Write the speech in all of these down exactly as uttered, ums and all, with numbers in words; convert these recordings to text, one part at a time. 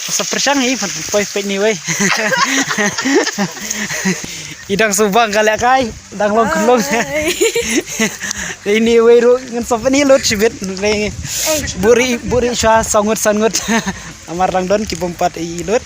Sa pyrshang hi, phan poi peit ni wei. I dang subang ka leh kai, dang long khunlung. Ini wei ruh ngan sa pyni lut shibit. Buri buri sha sangut sangut. Amar dang don ki bym pat i lut.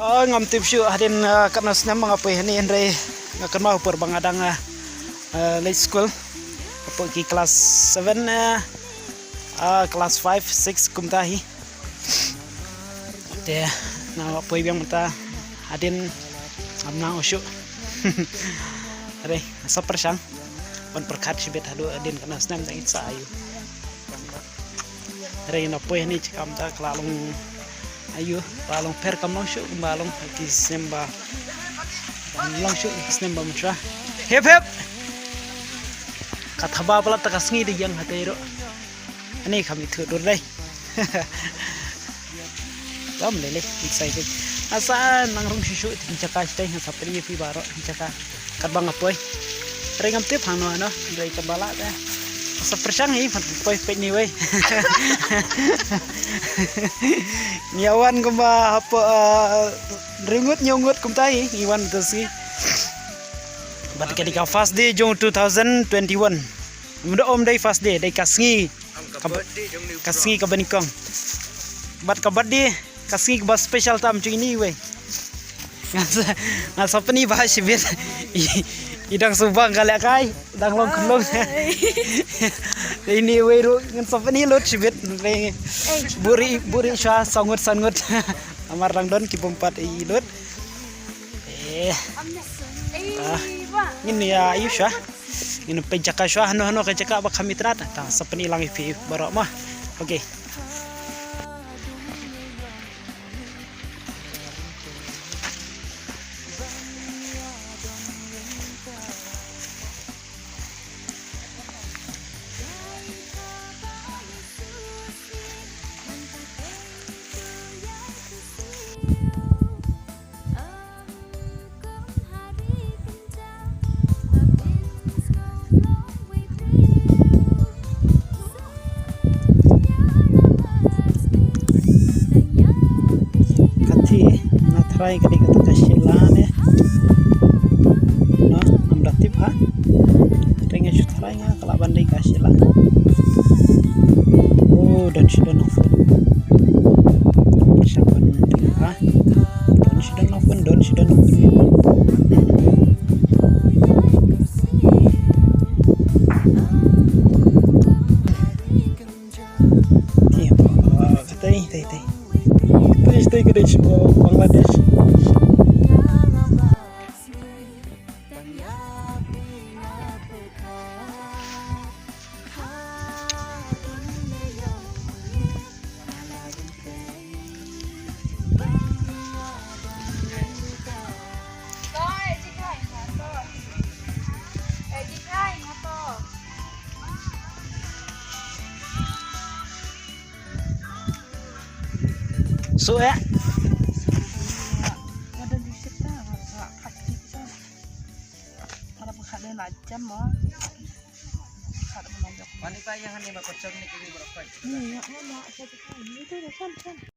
Ah, ngam tip shuh hadien, ah, katno snem ba nga poi hangne, hynrei nga kynmaw por ba nga dang, ah, ah, leit skul. Hapoh ki class seven, ah, ah, class five, six kumta hi. Te nga poi biang mynta hadien ngam nang shuh. Hynrei sa pyrshang ban pyrkhat shibit haduh hadien katno snem dang ïeit sa aiu. Hynrei na poi hangne jaka mynta ka la long aiu, ka la long pher, kam long shuh kumba long ha ki snem ba, kam long shuh ki snem ba mynta. Hep hep. Ka thaba palat ta ka sngi da ïeng hatei ruh. Ani kam ithuh dur dei. Dom lele, excited. Asa nang rung shishu iti jaka stai, asa peri pi baro jaka. Kat bang apoi. Ring am tip hang no no, ring kat bala ta. Asa pyrshang hi, phan poi peit ni wei. Nyawan kumba hapo, ah, ringut nyongut kumta hi, ngiwan tu si. Bad ka dei ka first day jong two thousand twenty-one. Muda om dei first day, dei ka sngi. Ka, ka sngi kaba nyngkong. Bad ka birthday, ka sngi kaba special tam jong ini wei. Nga sa, nga sa pyni ba shibit. I, i dang subang ka leh kai, dang long khunlung. Ini wei ruh ngan sa pyni lut shibit. Buri, buri sha sangut sangut. Amar dang don ki bym pat i lut. Eh. Ah. Ngin ïa ïu sha. Ngin peit jaka shuwa, hano hano ka jaka ba kham itynnad. Ta sa pyni lang ïa phi baroh ma. Okay. Kati na trai kati kata ka shila ne. No, am da tip ha. Tengah shu trai nga. Kala ban dei ka shila. Oh, don shi don ofun. Shapan ha. Don shi don ofun, don shi don ofun. Ti, oh, katai, tai, tai. Katai, tai, katai, shi Bangladesh. So eh. Mani pa yang ni ma kocok ni kini berapa? Ni, ya, ya, ya, satu kali. Itu dah, Sam, Sam.